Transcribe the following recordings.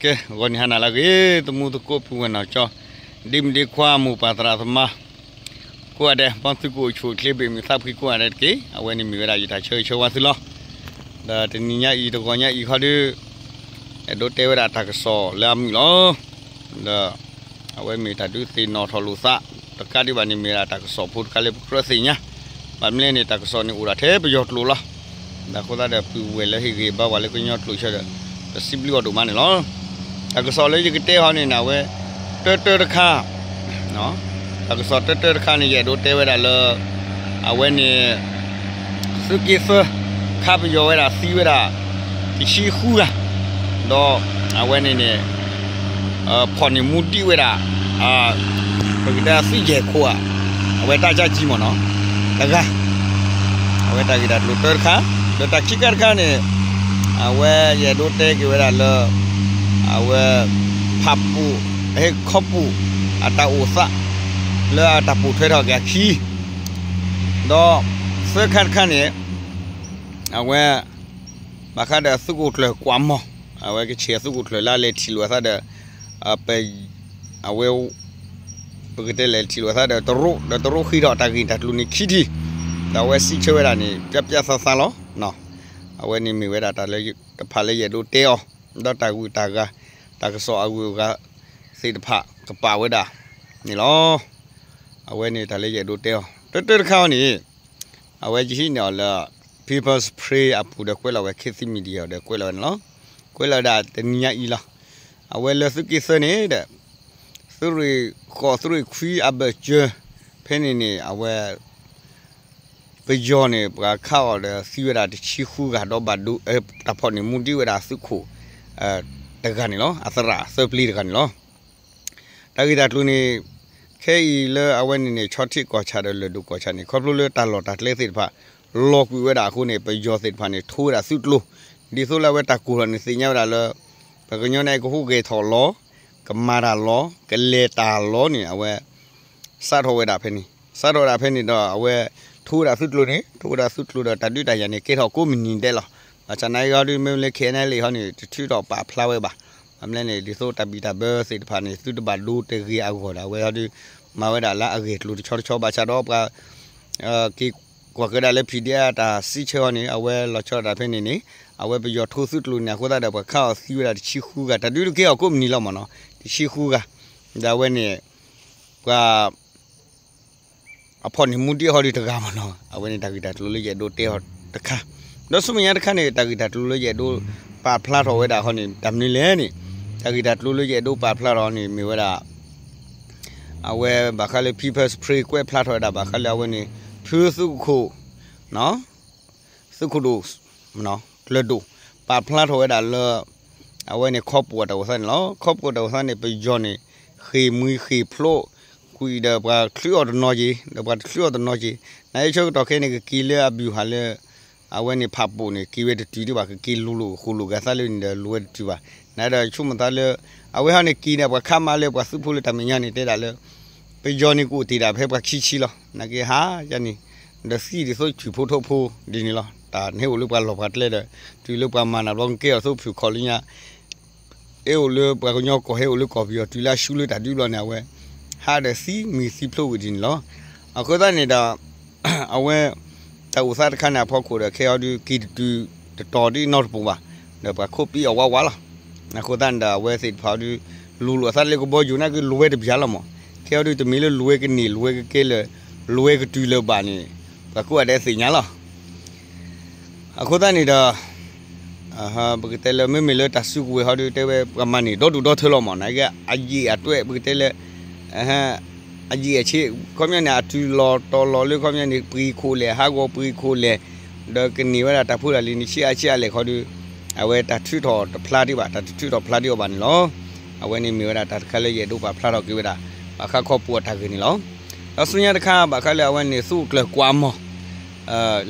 ကဲ ဂီၤနံၤဟါနၤလၢအဂ့ၤ သမူသကိးပုၢ်ဝဲၢ်နီၢ်ကၠီ ဒ့မုၣ်ဒ့ခွါ မိၢ်ပၢ်သရၣ်သမါ ကိးဂၤဒဲး မ်သုကအိၣ်ဆူၣ်အိၣ်ချ့ ဘ့ၣ်မုာ်သးဖှံကိးဂၤဒဲးတက့ၢ်. အဝဲန့ၣ်မ့ၢ်ဝဲဒၣ်ယတၢ်ဆၢဂ့ၤဆၢဝါသုလီၤ. ဒီးတနံၤညါအံၤ တဂီၤညါအံၤခီဒီး အဲၣ်ဒိးတဲဝဲဒၣ်တၢ်ကစီၣ်လၢအမုာ်လီၤ. ဒီး အဝဲမ့ၢ်တၢ်ဒုးသ့ၣ်နီၣ်ထီၣ်လိာ်သး တကးဒံးဘၣ်န့ၣ် မ့ၢ်ဝဲဒၣ်တၢ်ကစီၣ်ဖိတခါလၢပကြၢးသ့ၣ်ညါ, ဘၣ်မနုၤလဲၣ်န့ၣ် တၢ်ကစီၣ်န့ၣ်အိၣ်ဒၣ်ထဲပယီၤကျိာ်လီၤ. ဒီးအဃိသတးဒီး ပုၢ်ဝဲၢ်လၢဟ့ၣ်ဂံၢ်ဘါပှၤလၢကညီကျိာ်ဆၢဒီး ပစံးဘျုးအီၤဒိၣ်မးန့ၣ်လီၤ. တၢ်ကစီၣ်လၢယကတဲဟီန့ၣ် အဝဲ တၢတၢတခါ တၢ်ကစီၣ်တၢတၢတခါန့ၣ် ယအဲၣ်ဒိးတဲဝဲဒၣ်လၢ အဝဲန့ၣ် သုးက့သၢ ခးပယီၤဝဲဒၣ်သံဝဲဒၣ် တဆံဃုဂၤ, ဒီးအဝဲန့ၣ်န့ၣ် ဖီၣ်န့ၢ်မူဒံးဝဲဒၣ် ပကတဲသုးယဲၢ်ခိၣ်ဧါ, အဝဲတၢ်ကၢကံမ့ၢ်နီၤ တဂၤ, အဝဲတၢ်ဂ့ၢ်တၢ်ကျိၤတၢတခါ, ဒီးတၢ်ခံခါတခါန့ၣ် အဝဲယအဲၣ်ဒိးတဲက့ၤဝဲဒၣ်လၢ အဝဲ ဖးပူၤ ဟဲခီပူၤ အတၢ်အိၣ်သး လၢအတၢ်ပိာ်ထွဲထီၣ်က့ၤအခံ, ဒီးသၢခါတခါန့ၣ် အဝဲ ဘၣ်ဃးဒီးသုးခိၣ်ကျၢၢ်ကွၢ်မီၢ်, အဝဲကဆဲးသုးခိၣ်ကျၢၢ်လၢအလဲၤထံၣ်လိာ်အသးဒီး အဝဲ ပကတဲလဲၤထံၣ်လိာ်အသးဒီးတရူး, ဒီးတရူးဃ့ထီၣ်တၢ်ဂ့ၢ်တၢ်ကျိၤန့ၣ်ခံထံၣ်, ဒီးအဝဲစံးဆၢဝဲဒၣ်န့ၣ် ပျီပျီသးသးလီၤ. အဝဲန့ၣ်မ့ၢ်ဝဲဒၣ်တၢ်လၢတဖၣ်လၢယအဲၣ်ဒိးတဲအီၤ, ဒီးတၢ်ဂုၤတၢ်ဂၤ တၢ်ကစီၣ်အဂုၤအဂၤသ့ၣ်တဖၣ်ကပာ်ဝဲဒၣ်န့ၣ်လီၤ. အဝဲန့ၣ်တၢ်လၢယအဲၣ်ဒိးတဲအီၤ တၢတၢတခါအီၤန့ၣ် အဝဲယဟံးန့ၢ်အီၤလၢ People's Spring အပူၤဒီးကွဲးလီၤဝဲ ခေတ်သစ် Media ဒီးကွဲးလီၤဝဲန့ၣ်လီၤ. ကွဲးလီၤဝဲဒၣ်တနံၤညါအံၤလီၤ. အဝဲလၢသုးက့သၢန့ၣ်ဒီး သုးရ့ၣ်ဃိးသုးရ့ၣ်ခွံအဘၢၣ်စၢၤ ဖဲန့ၣ်န့ၣ် အဝဲ ပယီၤန့ၣ် ပှၤခးအီၤဒီးသံဝဲဒၣ်တဆံဃုဂၤဒီးဘၣ်ဒိ တၢ်ဖီၣ်န့ၢ်မူဒံးဝဲဒၣ်သုးခိၣ် တဂၤန့ၣ်လီၤ. အသရၣ်သၢပျ့တဂၤန့ၣ်လီၤ. တၢ်ဂ့ၢ်တၢ်ကျိၤန့ၣ် ခဲအံၤလၢအဝဲန့ၣ်န့ၣ် ဆီထံးကီၢ်ဆၣ်ဒီးလၢၢ်ဒိၣ်ကီၢ်ဆၣ်န့ၣ် ခီဖျိလၢတၢ်လီၢ်တၢ်ကျဲသ့ၣ်တဖၣ် လီၤကွံာ်ဝဲဒၣ်အဃိန့ၣ် ပယီၤသ့ၣ်တဖၣ်န့ၣ် ထိဝဲဒၣ်သုးကျိၤ, ဒ်သိးလၢအဝဲတၢ်ကိၢ်ထီၣ်န့ၣ် သ့ၣ်ညါဝဲဒၣ်လၢ ပှၤကညီန့ၣ် ကဟူးဂဲၤထီၣ်လီၤ, ကမၤတၢ်လီၤ, ကလဲၤတၢ်လီၤန့ၣ် အဝဲ စးထီၣ်ဝဲဒၣ်ဖဲန့ၣ်, စးထီၣ်ဝဲဒၣ်ဖဲန့ၣ်ဒီး အဝဲ ထိဝဲဒၣ်သုးကျိၤန့ၣ် ထိဝဲဒၣ်သုးကျိၤဒီးတၢ်ဒုးတၢ်ယၤန့ၣ် ကဲထီၣ်ကိးမုၢ်နံၤဒဲးလီၤ. ဘၣ်ဆၣ်နာ်က့ဟီဒုး မ့မ့ၢ်လၢ ခဲအံၤန့ၣ်လံဟီန့ၣ် တထုးထီၣ်ပာ်ဖျါဝဲဘၣ်. ဘၣ်မနုၤလဲၣ်န့ၣ် ဒ်သိးတၢ်ဘံၣ်တၢ်ဘၢသ့ၣ်တဖၣ်န့ၣ် သုတဘၣ်ဒိတဂ့ၤအဂီၢ်ဒီး အဝဲဟီဒုး မၤဝဲဒၣ်လၢအဂ့ၢ်ကျိၤတဆီတဆီ ဘၣ်ဆၣ်ဒီးပှၤ က့ၤကွၢ်ကဒါလၢ PDF အတၢ်စံးဆၢဟီန့ၣ် အဝဲလီၤဆီဒၣ်တၢ်ဖဲန့ၣ်န့ၣ် အဝဲပယီၤထိသုးကျိၤန့ၣ် အဃိသတးဒီး ပှၤခးအီၤသံဝဲဒၣ်တဆံဃုဂၤ တၢ်ဒုးတကဲအီၤကိးမုၢ်နံၤလီၤမ့ၢ်နီၤ တဆံဃုဂၤ, ဒီးအဝဲန့ၣ် ပှၤ အဖီၣ်န့ၢ်မူဒံးဟီဒုးတဂၤမ့ၢ်နီၤ အဝဲန့ၣ်တၢ်ဂ့ၢ်တၢ်ကျိၤလၢယအဲၣ်ဒိးတဲအီၤတခါ, ဒီးဆူမဲာ်ညါတခါန့ၣ် တၢ်ဂ့ၢ်တၢ်ကျိၤလၢယအဲၣ်ဒိးပာ်ဖျါထီၣ်ဝဲဒၣ်ဟီန့ၣ် တၢ်မနုၤလဲၣ်န့ၣ်, တၢ်ဂ့ၢ်တၢ်ကျိၤလၢယအဲၣ်ဒိးပာ်ဖျါထီၣ်န့ၣ် မ့ၢ်ဝဲဒၣ် အဝဲဘၣ်ဃးလၢ People's Spring ကွဲးဖျါထီၣ်ဝဲဒၣ်ဘၣ်ဃးလၢအဝဲန့ၣ် ဖုသုးခိၣ် သုးခိၣ်ဒိၣ် ကျၢၤဒိၣ် ပာ်ဖျါထီၣ်ဝဲဒၣ်လၢ အဝဲန့ၣ်ခီပူၤအတၢ်အိၣ်သးန့ၣ်လီၤ. ခီပူၤအတၢ်အိၣ်သးန့ၣ် ပယီၤန့ၣ် ဃ့ၢ်မှံဃ့ၢ်ဖျိး ကွံာ်ဒီးပှၤချုးအီၤတနီၤက့ၤ ဒီးပှၤတချုးအီၤတနီၤက့ၤ, နာ်က့ဆၢကတီၢ်ခဲအံၤန့ၣ် ကက့ၤလၢအဘံၣ်ဟးလၢ အဝဲန့ၣ်ဖးပိာ်န့ၣ် က့ၤဝဲတတုၤဒံးဘၣ် ကက့ၤလိၤလိၤဃိလိာ်ဂာ်သးလၢန့ၣ်ဒီးလိၤဝဲတတုၤဘၣ်, နာ်က့ဒီးဆိကမိၣ်သးလၢ အဝဲဟီန့ၣ်က့ၤန့ၣ် ပှၤခးမးလၢပှၤသုးဖိလၢတၢ်မဲာ်ညါန့ၣ် တဲဒၣ်လၢ ပယီၤန့ၣ်ကအိၣ်တ့ၢ်ဒၣ်ဖဲပှၤခံဆံလီၤ. နာ်က့ဟါယါန့ၣ် ဒီးသံဒ်သိးဆူၣ်ဖိထိးဖိဒ်န့ၣ်လီၤ. တၢ်န့ၣ်အိၣ်လၢပှၤလီၢ်ပှၤကျဲဒီး တုၤလၢပှၤမၤနၢၤဘျီကကဲအီၤသိးဖုၣ်ခီၣ်လၢညါ အဲၣ်အိၣ်လၢပှၤကညီကီၢ် ဟဲအိၣ်လၢကီၢ်ပယီၤ တုၤလၢအဆူလၢတၢ်ဒုးဘျီန့ၣ် အဝဲ ဟးဒီးသံမံၤသံဖျိးဝံၤဒ်န့ၣ်လီၤ. အဃိသတးန့ၣ်ဒီး အဝဲ တၢ်အိၣ်သးတခါန့ၣ်အဖီခိၣ်ဒီး ခဲအံၤဒုးက့ၤတတုၤတတီၤဒ်နီတပူၤဘၣ်, ဒီးပှၤခိးပံအီၣ်ဝးဝးလီၤ. အဃိသတးန့ၣ်ဒီး အဝဲသ့ၣ်တဖၣ်အံၤဒုး လိၤလိာ်အသးလၢကဘီယူၤနာ်က့လိၤဝဲတဘျီလီၤမး, ခဲအံၤဒုးတမ့ၢ်လၢလိၤဝဲကန့ၢ် လိၤဝဲကကဲလၢာ် လိၤဝဲကတုၤလၢၤဘၣ်န့ၣ် ပှၤကိးဂၤဒဲးသ့ၣ်ညါလီၤ. အဃိသတးန့ၣ်ဒီး ပကတဲလၢမ့မ့ၢ်လၢတၢ်စုကဝဲၤဟီဒုး တဲဝဲပှၤမၤန့ၢ်ဒီဒူၣ်ဒီထၢလီၤမး နာ်က့ အယံာ်အတွဲၣ် ပကတဲလၢ အယံာ်အဆ့ ခီပညီန့ၣ် အတုၤလီၤတီၤလီၤလၢခီပညီန့ၣ် ပှ့ၤခိၣ်လဲၣ် ဟးဂီၤပှ့ၤခိၣ်လဲၣ် ဒီးကန့ၢ်ဝဲဒၣ်တၢ်ဖိတၢ်လံၤန့ၣ် ဆံးအါဆံးအါလဲၣ်ခီဒုး အဝဲတၢ်ထုးထီၣ်တဖျါဒံးဘၣ် တၢ်တထုးထီၣ်ဖျါဒံးအီၤဘၣ်န့ၣ်လီၤ. အဝဲန့ၣ်မ့ၢ်ဝဲဒၣ်တၢ်တခါလၢယအဲၣ်ဒိးပာ်ဖျါထီၣ်က့ၤဝဲဒၣ် ဘၣ်ဃးခီပူၤအတၢ်ဂ့ၢ်န့ၣ်လီၤ. ဒီးဆူညါတခါ ဘၣ်ဃးလၢအဝဲန့ၣ် သုးကျၢၤကွၢ်မီၢ်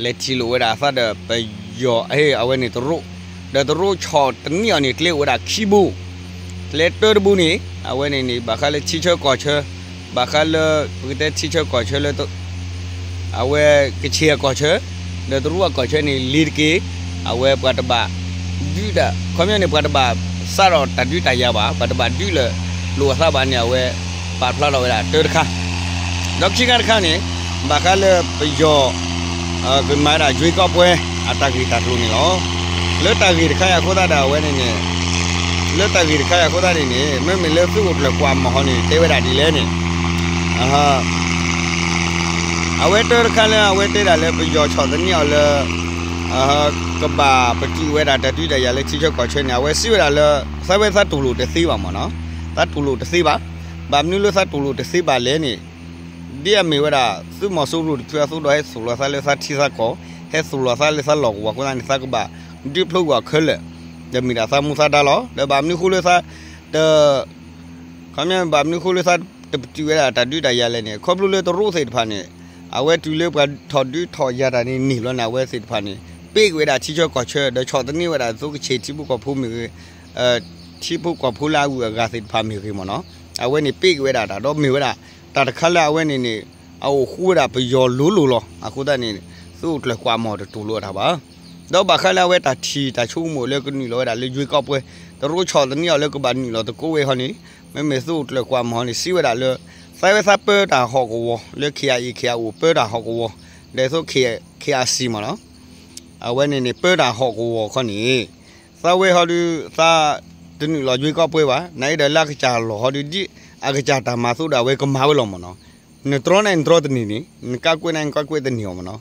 လဲၤထံၣ်လိာ်ဝဲဒၣ်အသးဒီးပယီၤ အဝဲန့ၣ်တရူး, ဒီးတရူးဆီၣ်တနံၣ်အီၤန့ၣ် ကျဲအိၣ်ဝဲဒၣ်ခံဘိ, ကျဲတၢတဘိန့ၣ် အဝဲန့ၣ်န့ၣ် ဘၣ်ဃးလၢထံဆၢကီၢ်ဆၢ, ဘၣ်ဃးလၢ ပကတဲထံဆၢကီၢ်ဆၢလၢ အဝဲကဆ့ၣ်အကီၢ်ဆၢ, ဒီးတရူးအကီၢ်ဆၢန့ၣ် လ့ၤတက့ၢ်, အဝဲပှၤတဘၣ် ဒုးဒၣ် ခီပညီန့ၣ် ပှၤတဘၣ် စးထီၣ်တၢ်ဒုးတၢ်ယၤဘၣ်, ပှၤတဘၣ်ဒုးလၢ လိာ်အသးဘၣ်န့ၣ် အဝဲ ပာ်ဖျါထီၣ်ဝဲဒၣ်တၢတခါ, ဒီးခံခါတခါန့ၣ် ဘၣ်ဃးလၢပယီၤ ကမၤဝဲဒၣ် ရွေးကောက်ပွဲ အတၢ်ဂ့ၢ်တၢ်ကျိၤန့ၣ်လီၤ. လၢတၢ်ဂ့ၢ်တခါအံၤအဃိသတးဒီး အဝဲန့ၣ်န့ၣ် လၢတၢ်ဂ့ၢ်တခါအံၤအဃိသတးန့ၣ်န့ၣ် မ့မ့ၢ်လၢသုးအိၣ်ကျၢၢ်ကွၢ်မီၤဟီန့ၣ် တဲဝဲဒၣ်ဒ်လဲၣ်န့ၣ် အဝဲတၢတခါလၢအဝဲတဲဒၣ်လၢပယီၤဆီၣ်သနံးအီၤလၢ ကဘၣ်ပတုာ်ဝဲဒၣ်တၢ်ဒုးတၢ်ယၤလၢထံဆၢကီၢ်ဆၢန့ၣ် အဝဲစံးဝဲဒၣ်လၢ သးဝဲသးတူၢ်လိာ်တသ့ဘၣ်မ့ၢ်နီၤ, သးတူၢ်လိာ်တသ့ဘၣ်. ဘၣ်မနုၤလၢသးတူၢ်လိာ်တသ့ဘၣ်လဲၣ်န့ၣ် ဒ်အမ့ၢ်ဝဲဒၣ် သုးမီၤစိရိၤတဖုအသိးဒီး ဟဲသိၣ်လိာ်သးလၢသးထံသးကီၢ်, ဟဲသိၣ်လိာ်သးလၢသးလီၢ်ကဝီၤအဃိသတးန့ၣ် သးကဘၣ်ဒုးဖျိကွံာ်အီၤခဲလၢာ်, ဒီးမ့ၢ်ဒၣ်သးမူသးဒါလီၤ. ဒီးဘၣ်မနုၤဃိလၢသးတ ခီပညီဘၣ်မနုၤဃိလၢသးတပတုာ်ဝဲဒၣ်တၢ်ဒုးတၢ်ယၤလဲၣ်န့ၣ် ခီဖျိလၢတရူးသ့ၣ်တဖၣ်န့ၣ် အဝဲတုၤလၢပှၤထီၣ်ဒုးထီၣ်ယၤတၢ်န့ၣ်န့ၢ်ဘျီန့ၣ် အဝဲသ့ၣ်တဖၣ်န့ၣ် ပ့ၢ်က့ၤဝဲဒၣ်ထံဆၢကီၢ်ဆၢ ဒီးဆီၣ်သနံးဝဲဒၣ်သိကဆ့ၣ်ထံဖိကီၢ်ဖိမ့ၢ်ဂ့ၤ, ထံဖိကီၢ်ဖိလၢအဂုၤအဂၤသ့ၣ်တဖၣ်မ့ၢ်ဂ့ၤမ့ၢ်နီၤ, အဝဲန့ၣ်ပ့ၢ်က့ၤဝဲဒၣ်တၢ်ဒီးမ့ၢ်ဝဲဒၣ် တၢ်တခါလၢအဝဲန့ၣ်န့ၣ် အအိၣ်ဃူဝဲဒၣ်ပယီၤလိၤလိၤလီၤ. အဃိသတးန့ၣ် သုးအိၣ်ကျၢၢ်ကွၢ်မီၤတတူၢ်လိာ်အတၢ်ဘၣ်. ဒီးဘၣ်ဃးလၢအဝဲတၢ်ထံၣ်တၢ်ဆိကမိၣ်လၢကနုာ်လီၤဝဲဒၣ်လၢ ရွေးကောက်ပွဲ တရူးဆီၣ်သနံးအီၤလၢကဘၣ်နုာ်လီၤသကိးဝဲဟီန့ၣ် မ့မ့ၢ်သုးအိၣ်ကျၢၢ်ကွၢ်မီၤဟီန့ၣ် စံးဝဲဒၣ်လၢ သးဝဲသးပၢတၢ်ဟီၣ်ကဝီၤ လၢ ခ့ၣ်အဲၣ်အ့ၣ် ခ့ၣ်အဲၣ်အိၣ် ပၢတၢ်ဟီၣ်ကဝီၤ ဒီးသိ ခ့ၣ်အဲၣ်စံၣ် မ့ၢ်နီၤ, အဝဲန့ၣ်န့ၣ် ပၢတၢ်ဟီၣ်ကဝီၤခီန့ၣ် သးဝဲဟီဒုး သးတနုာ်လီၤ ရွေးကောက်ပွဲ ဘၣ်, နာ်အံၤဒီးလၢအကစၢ်လီၢ်ဟီဒုး ဒ်အကစၢ်တၢ်မၤအသိးဒီး အဝဲကမၤဝဲလီၤမ့ၢ်နီၤ. နတြီန့ၣ်နတြီတန့ၢ်န့ၣ် နကးကွဲးန့ၣ်နကးကွဲးတန့ၢ်အီၤမ့ၢ်နီၤ.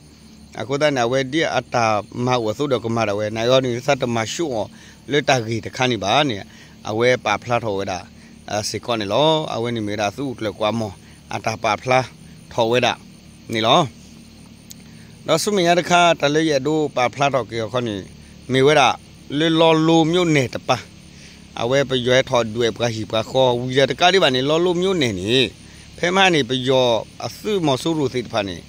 အဃိသတးန့ၣ် အဝဲဒ်အတၢ်မၤအိၣ်အသိးဒီးကမၤဒၣ်ဝဲ နာ်အံၤဟီဒုး သးတမၤဆူၣ်အီၤလၢတၢ်ဂ့ၢ်တခါန့ၣ်ဘၣ်န့ၣ် အဝဲပာ်ဖျါထီၣ်ဝဲဒၣ် စ့ၢ်ကီးန့ၣ်လီၤ. အဝဲန့ၣ်မ့ၢ်ဝဲဒၣ်သုးအိၣ်ကျၢၢ်ကွၢ်မီၤ အတၢ်ပာ်ဖျါထီၣ်ဝဲဒၣ်န့ၣ်လီၤ. ဒီးဆူမဲာ်ညါတခါ တၢ်လၢယအဲၣ်ဒိးပာ်ဖျါထီၣ်က့ၤအီၤခီန့ၣ် မ့ၢ်ဝဲဒၣ် လၢလီလိၤ မြို့နယ် တပၤ အဝဲပယီၤဟဲထီၣ်ဒွဲၣ်ပှၤဟံၣ်ပှၤဃီ ဝံၤဒီးတကးဒံးဘၣ်န့ၣ် လီလိၤ မြို့နယ် န့ၣ် ဖဲမဟါန့ၣ် ပယီၤအသုးမီၤစိရိၤသ့ၣ်တဖၣ်န့ၣ်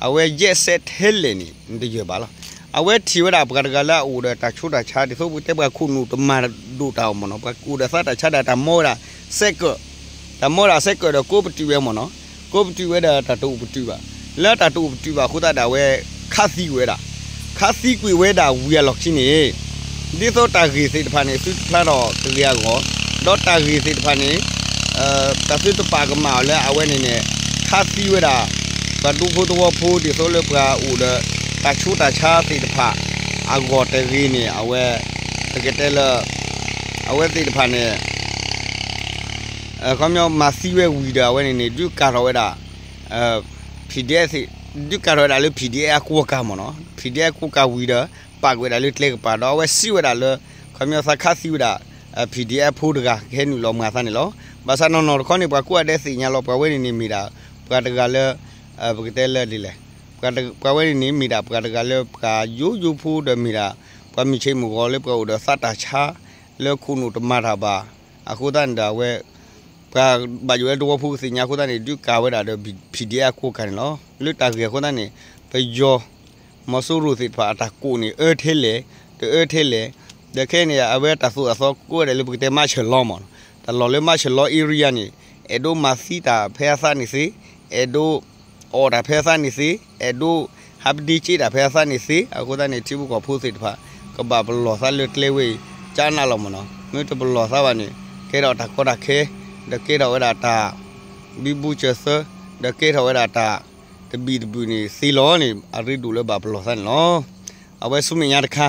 အဝဲ jet set ထဲလဲၣ်န့ၣ် နတယၢၢ်ဘၣ်လီၤ. အဝဲထံၣ်ဝဲဒၣ်ပှၤတဂၤလၢအအိၣ်ဒီးတၢ်ဆူးတၢ်ဆါ ဒ်သိးပကတဲပှၤခိၣ်နူာ်တမၤဒိၣ်တၢ်အီၤမ့ၢ်နီၤ, ပှၤအိၣ်ဒီးသးတၢ်ဆါဒီးတၢ်မီဝဲဒၣ် စဲးကၢး တၢ်မီဝဲဒၣ်စဲးကၢးဒီး ကိးပတုာ်ဝဲမ့ၢ်နီၤ, ကိးပတုာ်ဝဲဒီးတၢ်တအိၣ်ပတုာ်ဘၣ်, လၢတၢ်တအိၣ်ပတုာ်ဘၣ်အဃိသတးဒီး အဝဲခးသံကွံာ်ဝဲဒၣ်, ခးသံကွံာ်ဝဲဒၣ်ဝံၤအလီၢ်ခံန့ၣ် ဒ်သိးတၢ်ဂ့ၢ်သ့ၣ်တဖၣ်န့ၣ် သုတဖျါထီၣ်တဂ့ၤအဂီၢ်, ဒီးတၢ်ဂ့ၢ်သ့ၣ်တဖၣ်န့ၣ် တၢ်သုတပာ်ကမၣ်အီၤလၢအဝဲန့ၣ်န့ၣ် ခးသံဝဲဒၣ် ပှၤဒူဖိသဝီဖိ ဒ်သိးလၢပှၤအိၣ်ဒီး တၢ်ဆူးတၢ်ဆါသ့ၣ်တဖၣ် အဂီၢ်တဂ့ၤန့ၣ် အဝဲ ပကတဲလၢ အဝဲသ့ၣ်တဖၣ်န့ၣ် ခီပညီမၤသံဝဲဝံၤဒီး အဝဲန့ၣ်န့ၣ် ဒုးကၤထီၣ်ဝဲဒၣ် PDF ဒုးကၤထီၣ်ဝဲဒၣ်လၢ PDF အကွီၢ်ကၤမ့ၢ်နီၤ, PDF အကွီၢ်ကၤဝံၤဒီး ပာ်ကွံာ်ဝဲဒၣ်လၢကျဲကပၤ ဒီးအဝဲစံးဝဲဒၣ်လၢ ခီပညီသးခးသံဝဲဒၣ် PDF ဖိတဂၤ ကဟဲနုာ်လီၤမၤသးန့ၣ်လီၤ. ဘၣ်ဆၣ်နီၢ်နီၢ်တခီန့ၣ် ပှၤကိးဂၤဒဲးသ့ၣ်ညါလီၤ ပှၤဝဲန့ၣ်န့ၣ်မ့ၢ်ဒၣ် ပှၤတဂၤလၢ ပကတဲလၢဒ်လဲၣ်, ပှၤဝဲန့ၣ်န့ၣ် မ့ၢ်ဒၣ်ပှၤတဂၤလၢပှၤယိယိဖိဒီးမ့ၢ်ဒၣ် ပှၤမုၢ်ဆ့ၣ်မုၢ်ဂီၤလၢပှၤအိၣ်ဒီးသးတၢ်ဆါ လၢခိၣ်နူာ်တမၤတၢ်ဘၣ်, အဃိသတးန့ၣ်ဒီးအဝဲ ပှၤဘၣ်ယိၣ်လၢသဝီဖိကသ့ၣ်ညါအဃိသတးန့ၣ် ဒုးကၤဝဲဒၣ်ဒီး PDF အကွီၢ်ကၤန့ၣ်လီၤ. လၢတၢ်ဂ့ၢ်အဃိသတးန့ၣ် ပယီၤ မီၤစိရိၤသ့ၣ်တဖၣ်အတၢ်ကိးန့ၣ် အၢထဲလဲၣ်, တအၢထဲလဲၣ်, ဒီးခဲအံၤန့ၣ် အဝဲတၢ်သိၣ်တၢ်သီကိးဝဲဒၣ်လၢပကတဲ martial law မ့ၢ်နီၤ, တၢ်လီၢ်လၢ martial law area န့ၣ် အဲၣ်ဒိးမၤသံတၢ်ဖဲအသးန့ၣ်သ့, အဲၣ်ဒိး အီၣ်တၢ်ဖဲအသးန့ၣ်သ့, အဲၣ်ဒိးဟးပဒ့က့တၢ်ဖဲအသးန့ၣ်သ့, အဃိသတးန့ၣ် ထံဖိကီၢ်ဖိသ့ၣ်တဖၣ် ကဘၣ်ပလီၢ်သးလၢကျဲဝဲအံၤ ကနးလီၤမ့ၢ်နီၤ, မ့ၢ်တပလီၢ်သးဘၣ်န့ၣ် ကဲထီၣ်တၢ်ကီတၢ်ခဲ, ဒီးကဲထီၣ်ဝဲဒၣ်တၢ် ဘံဘူစၢၤသၢ, ဒီးကဲထီၣ်ဝဲဒၣ်တၢ် တဘံၣ်တဘုၣ်န့ၣ်သ့လီၤန့ၣ် အရ့ဒိၣ်လၢဘၣ်ပလီၢ်သးန့ၣ်လီၤ. အဝဲဆူမဲာ်ညါတခါ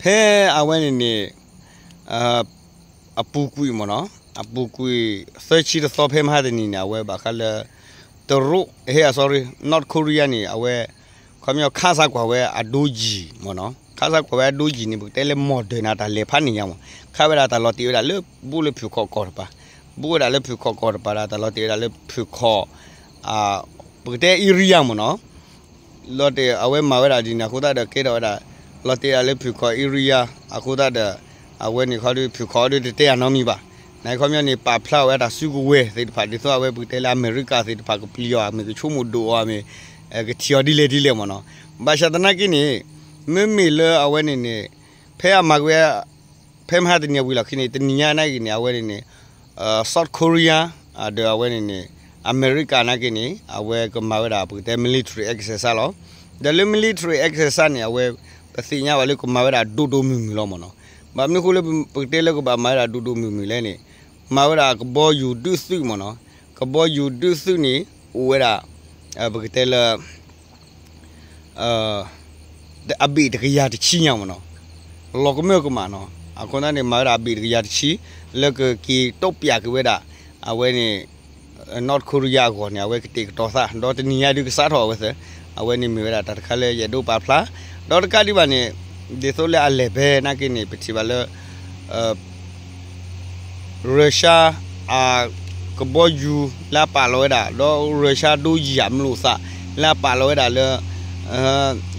ဖဲအဝဲန့ၣ်န့ၣ် အပူၤကွံာ်မ့ၢ်နီၤ, အပူၤကွံာ် သၢဆံတသီဖဲမဟါတနံၤန့ၣ် အဝဲဘၣ်ဃးလၢ တရူး ဟဲ sorry North Korea န့ၣ် အဝဲ ခီပညီခးစးကွၢ်ဝဲအဒိယံၤမ့ၢ်နီၤ, ခးစးကွၢ်ဝဲအဒိယံၤန့ၣ် ပကတဲလၢ Moderna တၢ်လဲၤဖးန့ၢ်ညါမ့ၢ်, ခးဝဲဒၣ်တၢ်လီၤတ့ၢ်ဝဲဒၣ်လၢ ဘူးလၢဖုၣ်ခီၣ်ကီၢ်တပၤ, ဘူးဝဲဒၣ်လၢဖုၣ်ခီၣ်ကီၢ်တပၤဒီး တၢ်လီၤတ့ၢ်ဝဲဒၣ်လၢဖုၣ်ခီၣ် ပကတဲ area မ့ၢ်နီၤ လီၤတ့ၢ်အဝဲမၤဝဲဒၣ်ဒ်န့ၣ်အဃိသတးဒီး ကဲထီၣ်ဝဲဒၣ် လီၤတ့ၢ်ဒၣ်လၢဖုၣ်ခီၣ် area အဃိသတးဒီး အဝဲန့ၣ်ခီဒီး ဖုၣ်ခီၣ်အီၤဒီးတတဲအနီတမံၤဘၣ်. နာ်က့ခီပညီန့ၣ် ပာ်ဖျါအီၤဝဲဒၣ်တၢ်စုကဝဲၤသ့ၣ်တဖၣ် ဒ်သိးအဝဲပကတဲလၢအမဲရကၤသ့ၣ်တဖၣ်ကပျံၤအီၤ မ့ၢ်ကဆိကမိၣ်ဒိၣ်အီၤ မ့ၢ် ကထံၣ်အီၤဒ်လဲၣ်ဒ်လဲၣ်မ့ၢ်နီၤ. ဘၣ်ဆၣ်သနာ်က့န့ၣ် မ့မ့ၢ်လၢအဝဲန့ၣ်န့ၣ် ဖဲအမၤက့ၤဝဲ ဖဲမဟါတနံၤအဝံၤလီၢ်ခံန့ၣ် တနံၤညါနာ်က့န့ၣ် အဝဲန့ၣ်န့ၣ် South Korea ဒီးအဝဲန့ၣ်န့ၣ် အမဲရကၤနာ်က့န့ၣ် အဝဲကမၤဝဲဒၣ် ပကတဲ military exercise လီၤ. ဒီးလၢ military exercise န့ၣ် အဝဲ ပသ့ၣ်ညါဘၣ်လၢကမၤဝဲဒၣ်ဒိၣ်ဒိၣ်မုၢ်မုၢ်လီၤမ့ၢ်နီၤ. ဘၣ်မနုၤအဃိလၢပကတဲလၢကဘၣ်မၤဝဲဒၣ်ဒိၣ်ဒိၣ်မုၢ်မုၢ်လဲၣ်န့ၣ်, မၤဝဲဒၣ်ကဘီယူၤဒုးသုးမ့ၢ်နီၤ, ကဘီယူၤဒုးသုးန့ၣ် အိၣ်ဝဲဒၣ် ပကတဲလၢ အဘ့ၣ်တကယၤတဆံညါမ့ၢ်နီၤ, လီၤကမၢကမၣ်နီၤ, အဃိသတးန့ၣ် မၤဝဲဒၣ်အဘ့ၣ်တကယၤတဆံ လၢကက့ၤတိပျးက့ၤဝဲဒၣ် အဝဲန့ၣ် North Korea အဂီၢ်န့ၣ် အဝဲကတဲာ်ကတီၤသး ဒီးတနံၤညါဒုးကစးထီၣ်အဝဲသ့ၣ်, အဝဲန့ၣ်မ့ၢ်ဝဲဒၣ်တၢ်တခါလၢယအဲၣ်ဒိးပာ်ဖျါ, ဒီးတကးဒံးဘၣ်န့ၣ် ဒ်သိးလၢအလဲၤဖဲနာ်က့န့ၣ် ပထံၣ်ဘၣ်လၢ ရၢၤၡါ အကဘီယူၤလၢအပာ်လီၤဝဲဒၣ် ဒီးရၢၤၡါဒိယၤမလိာ်သး လၢအပာ်လီၤဝဲဒၣ်လၢ အံ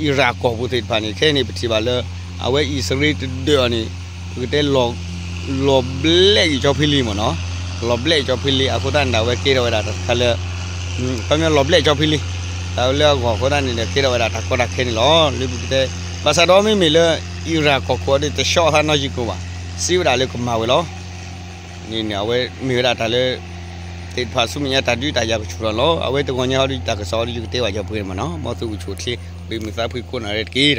ရၣ်ကီၢ်ပူၤသ့ၣ်တဖၣ်န့ၣ် ခဲအံၤန့ၣ် ပထံၣ်ဘၣ်လၢ အဝဲအံၣ်စရ့လးတဒၢးအီၤန့ၣ် ပကတဲ လီၤဘျဲးက့ၤကၠီဖံလံမ့ၢ်နီၤ, လီၤဘျဲးကၠီဖံလံအဃိသတးန့ၣ်ဒီး အဝဲကဲထီၣ်ဝဲဒၣ်တၢ်တခါလၢ ခီပညီလီၤဘျဲးကၠီဖံလံ, တၢ်လၢအဂီၢ်အဃိသတးန့ၣ်ဒီး ကဲထီၣ်ဝဲဒၣ်တၢ်ကီတၢ်ခဲန့ၣ်လီၤ. လၢပကတဲ ဘၣ်ဆၣ်ဒီးမ့မ့ၢ်လၢ အံရၣ်ကီၢ်ခိၣ်အီၤဒီး တဆှီအသးနီၣ်ယံၤကိၢ်ဘၣ်, စံးဝဲဒၣ်လၢကမၤဝဲလီၤ. န့ၣ်န့ၣ် အဝဲမ့ၢ်ဝဲဒၣ်တၢ်လၢ သ့ၣ်တဖၣ်ဆူမဲာ်ညါတၢ်ဒုးတၢ်ယၤကဆူၣ်ထီၣ်လီၤ. အဝဲတဂီၤညါဟီဒီး တၢ်ကစီၣ်အီၤဒီး ယကတဲဘၣ်ကၠီပှဲၤမ့ၢ်နီၤ, မ်သုအိၣ်ဆူၣ်အိၣ်ချ့ ပမုာ်သးဖှံကိးနီၢ်ရဲၣ်တက့ၢ်.